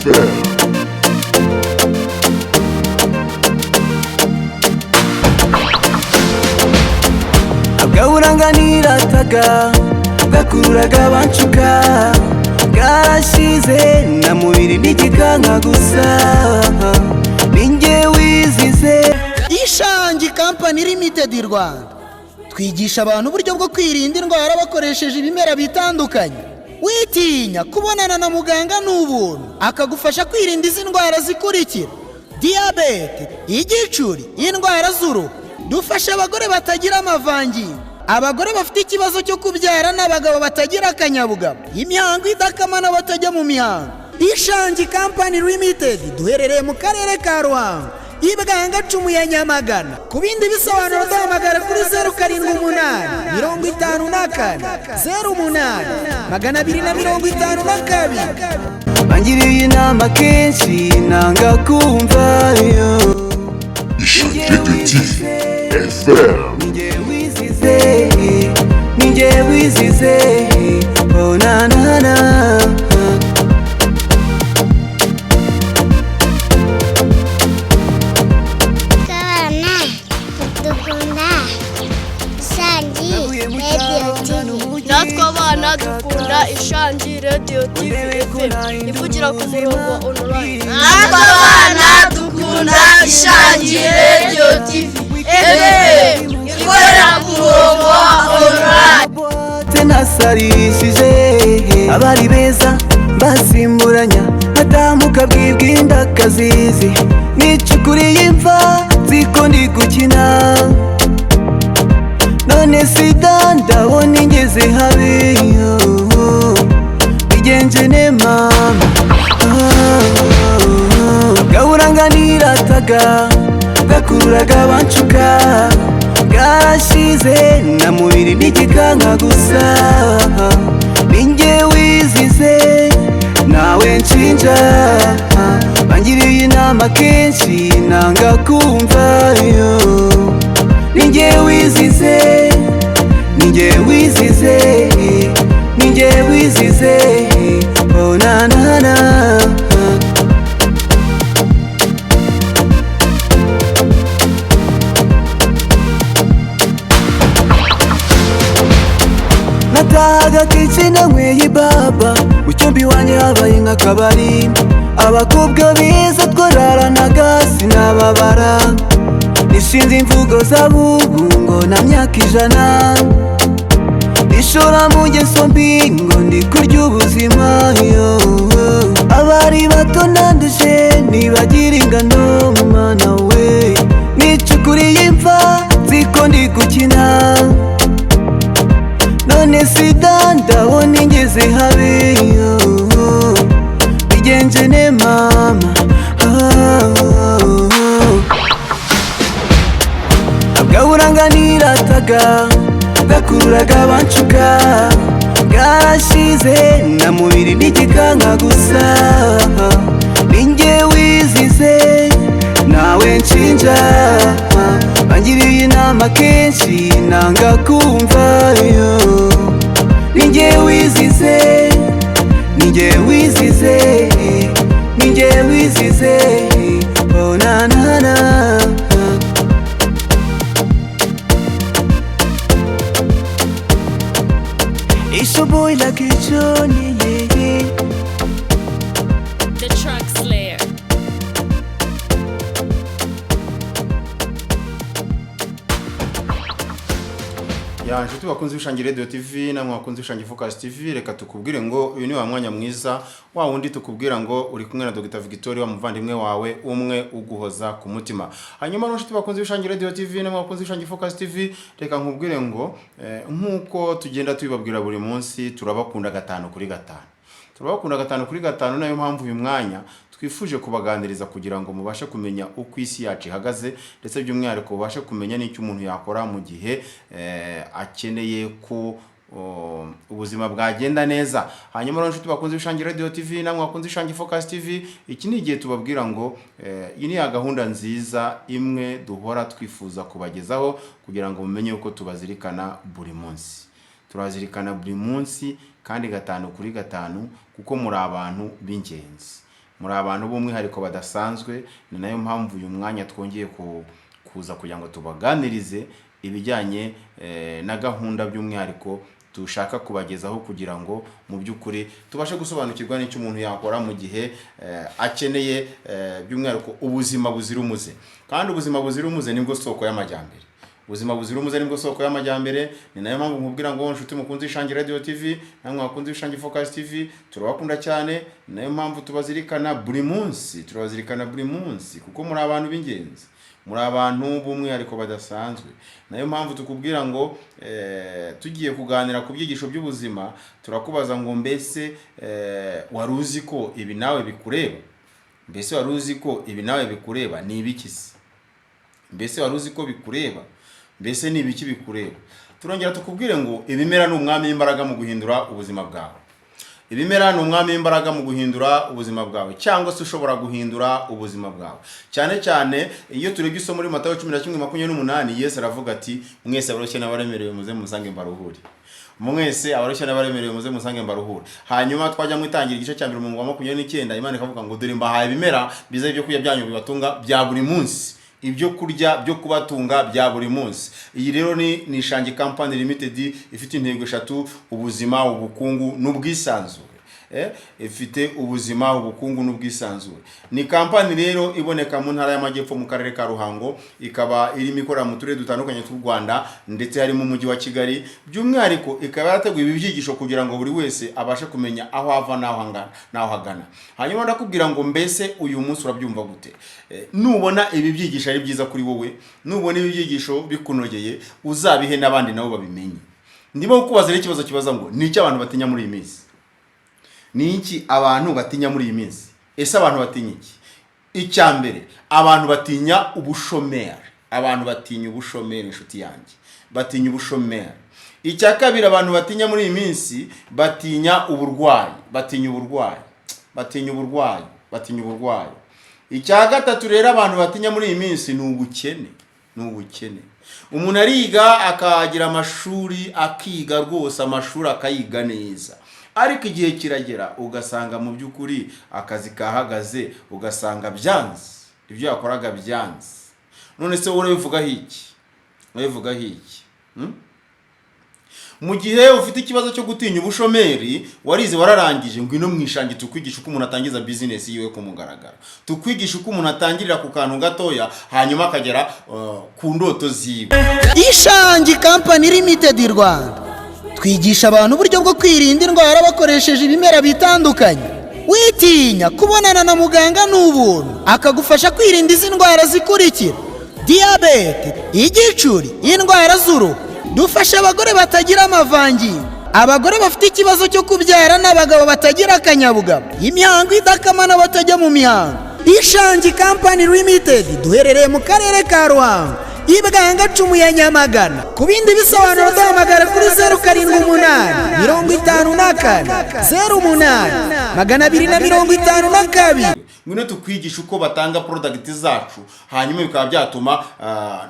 FM. Agaburanga nirataga gakururaga abanshuka, bwarashize na mubiri n'igikanka gusa, ninjye wizize. Ishangi Company Limited Rwanda, twigisha abantu uburyo bwo kwirinda indwara bakoresheje ibimera bitandukanye. Witinya, kubonana na muganga ni ubuntu, akagufasha kwirinda izi ndwara zikurikira: diyabete, igicuri, indwara z'uruhu. Dufasha abagore batagira amavangingo, abagore bafite ikibazo cyo kubyara n'abagabo batagira akanyabugabo, imihango idakama n'abatajya mu mihango. Ishangi Company Limited duherereye mu karere ka Ruhango, Ibwangacumu ya Nyamagana. Ku bindi bisobanuro duhamagara kuri 0785408252. Bangiriye inama kenshi nanga kumva yo. Ishangi Radio TV FM. Ninjye wizize, ninjye wizize, oh na na na. Abana dukunda Ishangi Radio TV. Natwe abana dukunda Ishangi Radio TV FM ivugira ku murongo wa online. Natwe abana dukunda Ishangi Radio TV FM ikorera ku murongo wa online. Bote nasarishije abari beza basimburanya, natamuka bwibwindakazizi nicukuriye imva nziko ndi gukina, none sida ndabona ingeze habi, bigenje ne mama. Gaburanga nirataga gakururaga abanshuka, bwarashize na mubiri n'igikanka gusa, ninjye wizize nawe nshinja. Bangiriye inama kenshi nanga kumva yo, ninjye wizize, ninjye wizize, ninjye wizize, oh na na na. Natahaga kenshi nanyweye ibaba, mu cyumba iwanjye habaye nk'akabari, abakobwa beza twararanaga sinababara, nishinze imvugo z'abubu ngo na myaka 100, nishora mu ngeso mbi ngo ndi kurya ubuzima yo. Abari bato nanduje ntibagira ingano, mwana we nicukuriye imva nziko ndi gukina, none sida ndabona ingeze habi, bigenje ne mama. Agaburanga nirataga gakururaga abanshuka, bwarashize na mubiri n'igikanka gusa, ninjye wizize nawe nshinja. Bangiriye inama kenshi nanga kumva yo, ninjye wizize, ninjye wizize, ninjye wizize, oh na na na. It's your boy Lucky Johnny, yeah, yeah. The Truck Slayer. Ya inshuti bakunze Ishangi Radio TV namwe bakunze Ishangi Focus TV, reka tukubwire ngo uyu ni wa mwanya mwiza wa wundi tukubwira ngo uri kumwe na Dr Victoria, wa muvandimwe wawe umwe uguhoza ku mutima. Hanyuma rero inshuti bakunze Ishangi Radio TV namwe bakunze Ishangi Focus TV, reka nkubwire ngo nkuko tugenda tubibabwira buri munsi, turabakunda 5 kuri 5. Turabakunda 5 kuri 5, nayo mpamvu uyu mwanya twifuje kubaganiriza kugira ngo mubashe kumenya uko isi yacu ihagaze, ndetse by'umwihariko mubashe kumenya n'icyo umuntu yakora mu gihe akeneye ko ubuzima bwagenda neza. Hanyuma rero inshuti bakunze Ishangi Radio TV namwe bakunze Ishangi Focus TV, iki ni igihe tubabwira ngo iyi ni ya gahunda nziza imwe duhora twifuza kubagezaho kugira ngo mumenye uko tubazirikana buri munsi. Turazirikana buri munsi kandi 5 kuri 5, kuko muri abantu b'ingenzi. Muri abantu b'umwihariko badasanzwe. Ni nayo mpamvu uyu mwanya twongeye kuza kugira ngo tubaganirize ibijyanye na gahunda by'umwihariko dushaka kubagezaho, kugira ngo mu by'ukuri tubashe gusobanukirwa n'icyo umuntu yakora mu gihe akeneye by'umwihariko ubuzima buzira umuze. Kandi ubuzima buzira umuze nibwo soko y'amajyambere. Ubuzima buzira umuze nibwo soko y'amajyambere. Ni nayo mpamvu nkubwira ngo nshuti mukunze Ishangi Radio TV, namwe bakunze Ishangi Focus TV, turabakunda cyane. Ni nayo mpamvu tubazirikana buri munsi, turabazirikana buri munsi, kuko muri abantu b'ingenzi, muri abantu b'umwihariko badasanzwe. Nayo mpamvu tukubwira ngo tugiye kuganira ku byigisho by'ubuzima. Turakubaza ngo mbese wari uzi ko ibi nawe bikureba? Mbese wari uzi ko ibi nawe bikureba? Ni ibiki se? Mbese wari uzi ko bikureba? Mbese ni ibiki bikureba? Turongera tukubwire ngo ibimera ni umwami w'imbaraga mu guhindura ubuzima bwawe. Ibimera ni umwami w'imbaraga mu guhindura ubuzima bwawe, cyangwa se ushobora guhindura ubuzima bwawe. Cyane cyane iyo turebye isomo muri Matayo 11:28, Yesu aravuga ati: "Mwese abarushye n'abaremerewe, muze musange mbaruhure. Mwese abarushye n'abaremerewe, muze musange mbaruhure." Hanyuma twajya mu Itangira igice cya 1 umurongo wa 29, Imana ikavuga ngo: "Dore mbahaye ibimera biza ibyo kurya byanyu bibatunga bya buri munsi, ibyo kurya byo kubatunga bya buri munsi." Iyi rero ni Ishangi Company Limited, ifite intego eshatu: ubuzima, ubukungu n'ubwisanzure. Ifite ubuzima, ubukungu n'ubwisanzure. Ni kampani rero iboneka mu Ntara y'Amajyepfo, mu Karere ka Ruhango, ikaba irimo ikorera mu turere dutandukanye tw'u Rwanda, ndetse harimo umujyi wa Kigali. By'umwihariko ikaba yarateguye ibi byigisho kugira ngo buri wese abashe kumenya aho ava n'aho angana n'aho agana. Hanyuma ndakubwira ngo mbese uyu munsi urabyumva gute? Nubona ibi byigisho ari byiza kuri wowe, nubona ibi byigisho bikunogeye, uzabihe n'abandi nabo babimenye. Ndimo kukubaza rero ikibazo kibaza ngo: ni iki abantu batinya muri iyi minsi? Ni iki abantu batinya muri iyi minsi? Ese abantu batinya iki? Icya mbere, abantu batinya ubushomeri. Abantu batinya ubushomeri, inshuti yanjye, batinya ubushomeri. Icya kabiri abantu batinya muri iyi minsi, batinya uburwayi, batinya uburwayi, batinya uburwayi, batinya uburwayi. Icya gatatu rero abantu batinya muri iyi minsi ni ubukene, ni ubukene. Umuntu ariga, akagira amashuri, akiga rwose amashuri akayiga neza, ariko igihe kiragera ugasanga mu by'ukuri akazi kahagaze, ugasanga byanze, ibyo yakoraga byanze. None se wowe urabivugaho iki? Urabivugaho iki? Hmm? Mu gihe ufite ikibazo cyo gutinya ubushomeri, warize wararangije, ngwino mu Ishangi tukwigisha uko umuntu atangiza bizinesi yiwe ku mugaragaro, tukwigisha uko umuntu atangirira ku kantu gatoya, hanyuma akagera ku ndoto ziwe. Ishangi Company Limited Rwanda, twigisha abantu uburyo bwo kwirinda indwara bakoresheje ibimera bitandukanye. Witinya, kubonana na muganga ni ubuntu, akagufasha kwirinda izi ndwara zikurikira: diyabete, igicuri, indwara z'uruhu. Dufasha abagore batagira amavangingo, abagore bafite ikibazo cyo kubyara, n'abagabo batagira akanyabugabo, imihango idakama n'abatajya mu mihango. Ishangi Company Limited duherereye mu Karere ka Ruhango, Ibwangacumu ya Nyamagana. Ku bindi bisobanuro duhamagara kuri 0785408252. Ngwino tukwigisha uko batanga product zacu, hanyuma bikaba byatuma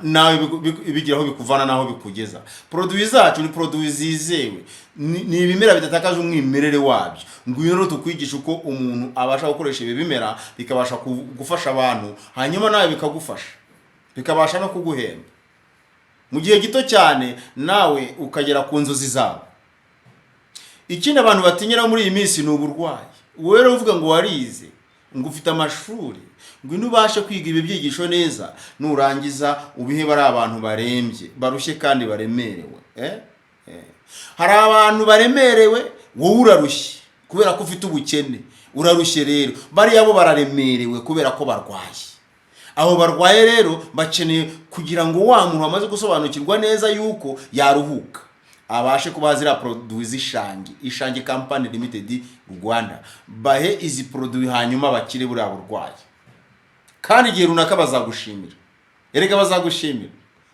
nawe bigira aho bikuvana n'aho bikugeza. Produit zacu ni produit zizewe, ni ibimera bidatakaje umwimerere wabyo. Ngwino rero tukwigisha uko umuntu abasha gukoresha ibi bimera, bikabasha gufasha abantu, hanyuma nawe bikagufasha, bikabasha no kuguhemba mu gihe gito cyane, nawe ukagera ku nzozi zawe. Ikindi abantu batinyira muri iyi minsi ni uburwayi. Wowe rero uvuga ngo warize, ngo ufite amashuri, ngwino ubashe kwiga ibi byigisho neza, nurangiza ubihe bari abantu barembye, barushye kandi baremerewe. Hari abantu baremerewe. Wowe urarushye kubera ko ufite ubukene, urarushye rero. Bariya bo bararemerewe kubera ko barwaye. Abo barwaye rero bakeneye kugira ngo wa muntu wamaze gusobanukirwa neza yuko yaruhuka abashe kubaha ziriya produit z'Ishangi, Ishangi Company Limited Rwanda. Bahe izi produit, hanyuma bakire buriya burwayi, kandi igihe runaka bazagushimira. Erega bazagushimira,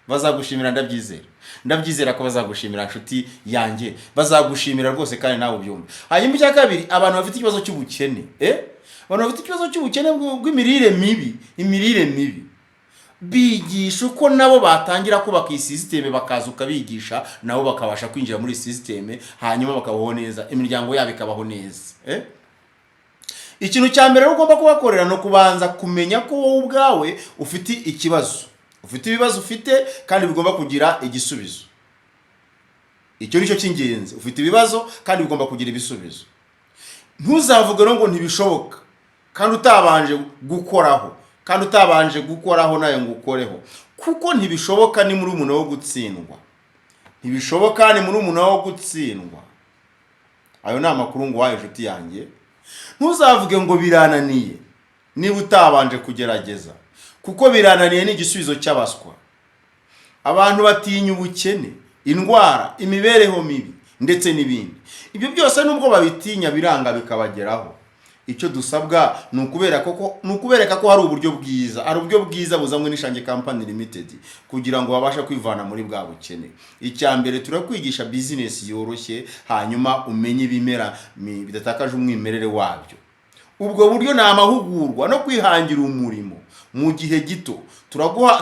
bazagushimira, ndabyizera, ndabyizera ko bazagushimira, nshuti yanjye, bazagushimira rwose, kandi nawe ubyumve. Hanyuma icya kabiri, abantu bafite ikibazo cy'ubukene, abantu bafite ikibazo cy'ubukene bw'imirire mibi, imirire mibi, bigisha uko nabo batangira kubaka iyi sisiteme, bakaza ukabigisha, nabo bakabasha kwinjira muri iyi sisiteme, hanyuma bakabaho neza, imiryango yabo ikabaho neza. Ikintu cya mbere rero ugomba kubakorera ni ukubanza kumenya ko wowe ubwawe ufite ikibazo, ufite ibibazo ufite kandi bigomba kugira igisubizo. Icyo ni cyo cy'ingenzi. Ufite ibibazo kandi bigomba kugira ibisubizo. Ntuzavuge rero ngo ntibishoboka kandi utabanje gukoraho, kandi utabanje gukoraho nawe ngo ukoreho, kuko ntibishoboka ni muri umuntu wo gutsindwa. Ntibishoboka ni muri umuntu wo gutsindwa. Ayo ni amakuru nguhaye, inshuti yanjye. Ntuzavuge ngo birananiye niba utabanje kugerageza, kuko birananiye ni igisubizo cy'abaswa. Abantu batinya ubukene, indwara, imibereho mibi ndetse n'ibindi. Ibyo byose nubwo babitinya biranga bikabageraho. Icyo dusabwa ni ukubereka ko hari uburyo bwiza, hari uburyo bwiza buzanywe n'Ishangi Company Limited kugira ngo babashe kwivana muri bwa bukene. Icya mbere, turakwigisha bizinesi yoroshye, hanyuma umenye ibimera bidatakaje umwimerere wabyo. Ubwo buryo ni amahugurwa no kwihangira umurimo mu gihe gito.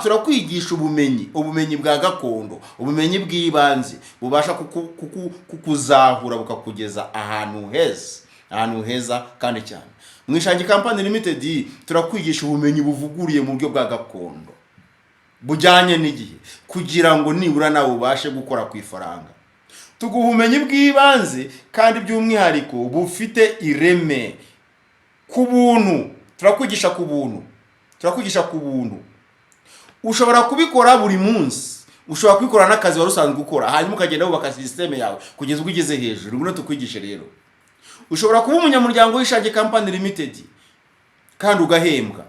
Turakwigisha ubumenyi bwa gakondo, ubumenyi bw'ibanze bubasha kukuzahura bukakugeza ahantu heza, ahantu heza kandi cyane. Mu Ishangi Company Limited turakwigisha ubumenyi buvuguruye mu buryo bwa gakondo bujyanye n'igihe, kugira ngo nibura nawe ubashe gukora ku ifaranga. Tuguha ubumenyi bw'ibanze kandi by'umwihariko bufite ireme ku buntu. Turakwigisha ku buntu, turakwigisha ku buntu. Ushobora kubikora buri munsi, ushobora kubikora n'akazi wari usanzwe ukora, hanyuma ukagenda wubaka sisiteme yawe kugeza ubwo ugeze hejuru. Ngwino tukwigishe rero. Ushobora kuba umunyamuryango w'Ishangi Company Limited kandi ugahembwa.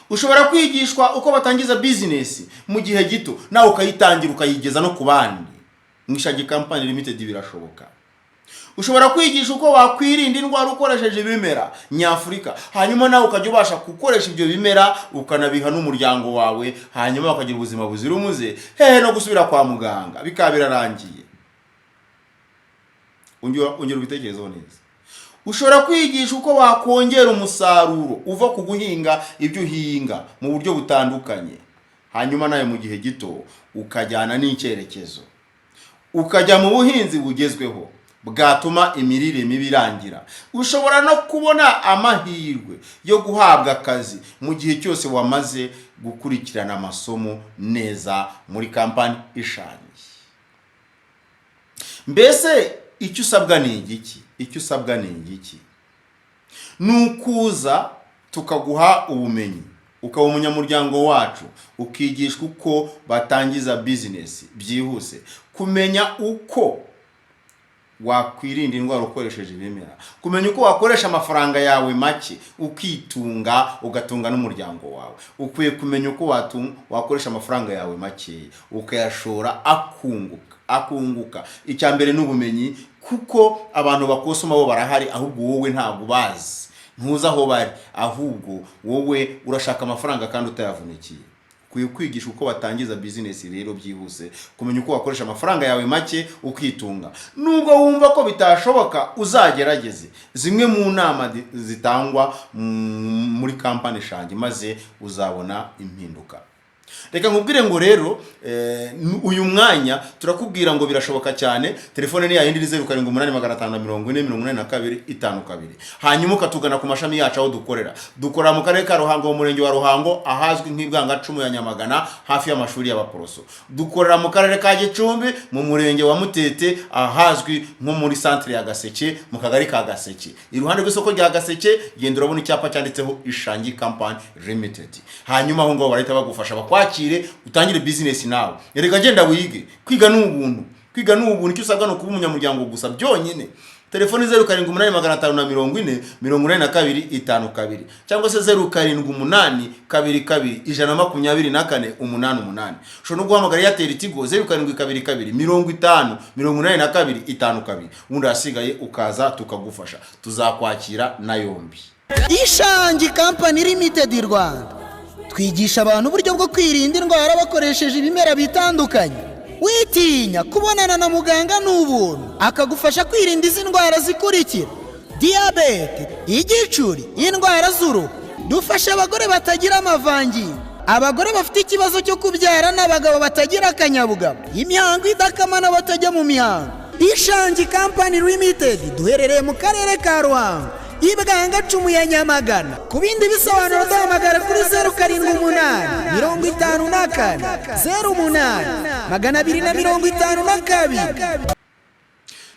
Ushobora kwigishwa uko batangiza bizinesi mu gihe gito, nawe ukayitangira ukayigeza no ku bandi. Mu Ishangi Company Limited birashoboka. Ushobora kwigisha uko wakwirinda indwara ukoresheje ibimera nyafurika, hanyuma nawe ukajya ubasha gukoresha ibyo bimera ukanabiha n'umuryango wawe, hanyuma bakagira ubuzima buzira umuze, hehe no gusubira kwa muganga, bikaba birarangiye. Ongera ubitekerezeho neza. Ushobora kwigisha uko wakongera umusaruro uva ku guhinga ibyo uhinga mu buryo butandukanye, hanyuma nawe mu gihe gito ukajyana n'icyerekezo, ukajya mu buhinzi bugezweho bwatuma imirire mibi irangira. Ushobora no kubona amahirwe yo guhabwa akazi mu gihe cyose wamaze gukurikirana amasomo neza muri kampani Ishangi. Mbese icyo usabwa ni igiki? Icyo usabwa ni igiki? Ni ukuza tukaguha ubumenyi, ukaba umunyamuryango wacu, ukigishwa uko batangiza bizinesi byihuse, kumenya uko wakwirinda indwara ukoresheje ibimera, kumenya uko wakoresha amafaranga yawe make ukitunga ugatunga n'umuryango wawe. Ukwiye kumenya uko wakoresha amafaranga yawe make ukayashora akunguka. Icya mbere ni ubumenyi, kuko abantu bakosoma bo barahari, ahubwo wowe ntabwo ubazi, ntuzi aho bari, ahubwo wowe urashaka amafaranga kandi utayavunikiye. Ukwiye kwigisha uko batangiza bizinesi rero byihuse, kumenya uko wakoresha amafaranga yawe make ukitunga. Nubwo wumva ko bitashoboka, uzagerageze zimwe mu nama zitangwa muri kampani Ishangi, maze uzabona impinduka. Reka nkubwire ngo rero uyu mwanya turakubwira ngo birashoboka cyane. Telefone ni yayindi, ni 078 540 82 52, hanyuma ukatugana ku mashami yacu aho dukorera. Dukorera mu karere ka Ruhango, mu murenge wa Ruhango, ahazwi nk'Ibwangacumu ya Nyamagana, hafi y'amashuri y'Abaporoso. Dukorera mu karere ka Gicumbi, mu murenge wa Mutete, ahazwi nko muri santire ya Gaseke, mu kagari ka Gaseke, iruhande rw'isoko rya Gaseke. Genda urabona icyapa cyanditseho Ishangi Company Limited, hanyuma aho ngaho barahita bagufasha, bakwakire, utangire bizinesi nawe. Erega genda wige, kwiga ni ubuntu, kwiga ni ubuntu. Icyo usabwa ni ukuba umunyamuryango gusa byonyine. Telefoni 078 540 82 52, cyangwa se 078 22 124 88. Ushobora no guhamagara Airtel Tigo 0722 50 82 52, ubundi ahasigaye ukaza tukagufasha, tuzakwakira na yombi. Ishangi Company Limited Rwanda, twigisha abantu uburyo bwo kwirinda indwara bakoresheje ibimera bitandukanye. Witinya, kubonana na muganga ni ubuntu, akagufasha kwirinda izi ndwara zikurikira: diyabete, igicuri, indwara z'uruhu. Dufasha abagore batagira amavangingo, abagore bafite ikibazo cyo kubyara, n'abagabo batagira akanyabugabo, imihango idakama n'abatajya mu mihango. Ishangi Company Limited duherereye mu karere ka Ruhango. Ibwangacumu ya Nyamagana. Ku bindi bisobanuro duhamagara kuri 078 54 08 252.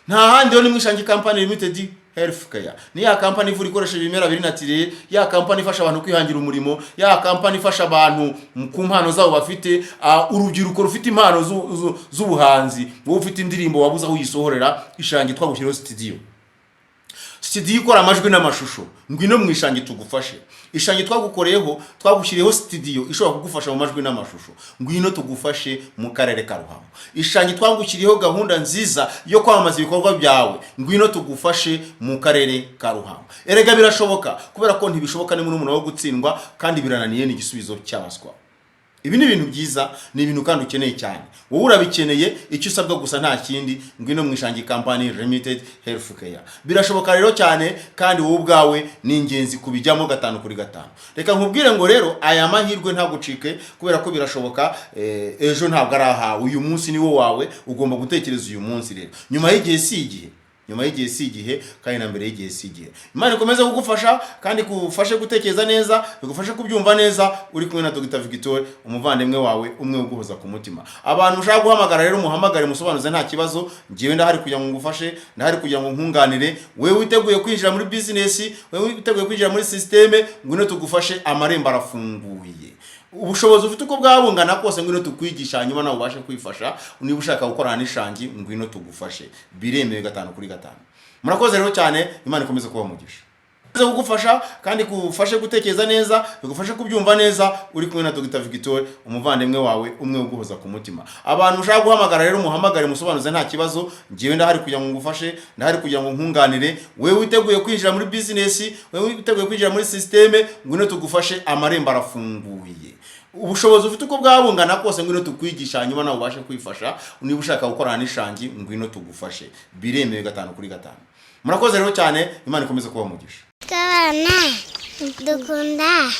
Nta handi ho, ni mu Ishangi Company Limited Health Care. Ni ya kampani ivura ikoresha ibimera biri naturel, ya kampani ifasha abantu kwihangira umurimo, ya kampani ifasha abantu ku mpano zabo bafite, urubyiruko rufite impano z'ubuhanzi. Wowe ufite indirimbo wabuze aho uyisohorera, Ishangi twagushyiriyeho studio, studio ikora amajwi n'amashusho. Ngwino mu Ishangi tugufashe. Ishangi twagukoreyeho, twagushyiriyeho studio ishobora kugufasha mu majwi n'amashusho. Ngwino tugufashe mu karere ka Ruhango. Ishangi twagushyiriyeho gahunda nziza yo kwamamaza ibikorwa byawe. Ngwino tugufashe mu karere ka Ruhango. Erega birashoboka, kubera ko ntibishoboka ni muri wo gutsindwa, kandi birananiye ni igisubizo cy'abaswa. Ibi ni ibintu byiza, ni ibintu kandi ukeneye cyane. Wowe urabikeneye, icyo usabwa gusa nta kindi, ngwino mu Ishangi Company Limited Health Care. Birashoboka rero cyane, kandi wowe ubwawe ni ingenzi kubijyamo 5 kuri 5. Reka nkubwire ngo rero aya mahirwe ntagucike, kubera ko birashoboka. Ejo ntabwo ari ahawe, uyu munsi ni wo wawe. Ugomba gutekereza uyu munsi rero. Nyuma y'igihe si igihe, nyuma y'igihe si igihe, kandi na mbere y'igihe si igihe. Imana ikomeze kugufasha kandi igufashe gutekereza neza, bigufashe kubyumva neza. Uri kumwe na Dr Victoire, umuvandimwe wawe umwe uguhoza ku mutima. Abantu mushaka guhamagara rero, muhamagare musobanuze, nta kibazo. Ngewe ndahari kugira ngo ngufashe, ndahari kugira ngo nkunganire. Wewe witeguye kwinjira muri business, wewe witeguye kwinjira muri système, ngwino tugufashe, amarembo arafunguye. Ubushobozi ufite uko bwaba bungana kose, ngwino tukwigisha, hanyuma nawe ubashe kwifasha. Niba ushaka gukorana n'Ishangi, ngwino tugufashe, biremewe 5 kuri 5. Murakoze rero cyane, Imana ikomeze kuba umugisha kugufasha kandi kugufashe gutekereza neza, bigufashe kubyumva neza. Uri kumwe na Dr Victoire, umuvandimwe wawe umwe uguhoza ku mutima. Abantu mushaka guhamagara rero, muhamagare musobanuze, nta kibazo. Ngewe ndahari kugira ngo ngufashe, ndahari kugira ngo nkunganire. Wewe witeguye kwinjira muri business, wewe witeguye kwinjira muri système, ngwino tugufashe, amarembo arafunguye. Ubushobozi ufite uko bwaba bungana kose, ngwino tukwigisha, hanyuma nawe ubashe kwifasha. Niba ushaka gukorana n'Ishangi, ngwino tugufashe, biremewe 5 kuri 5. Murakoze rero cyane, Imana ikomeze kuba umugisha. Abana dukunda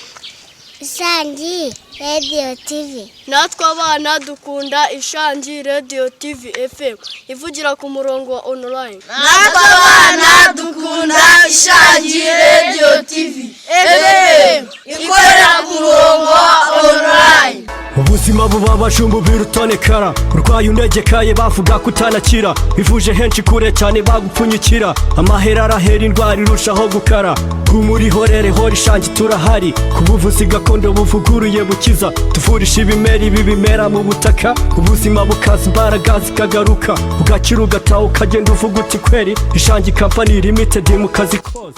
Isangi Radio TV. Natwe abana dukunda Ishangi Radio TV FM ivugira ku murongo wa online. Natwe abana dukunda Ishangi Radio TV FM ikorera ku murongo wa online. Ubuzima bubabaje umubiri utonekara, urwaye unegekaye, bavuga ko utanakira. Ivuje henshi kure cyane, bagupfunyikira amahera arahera, indwara irushaho gukara. Humura, ihorere, hora, Ishangi turahari. Ku buvuzi gakondo buvuguruye bukiza, tuvurisha ibimera, ibi bimera mu butaka, ubuzima bukaza, imbaraga zikagaruka, ugakira, ugataha, ukagenda uvuga uti kweri Ishangi Company Limited mu kazi kose.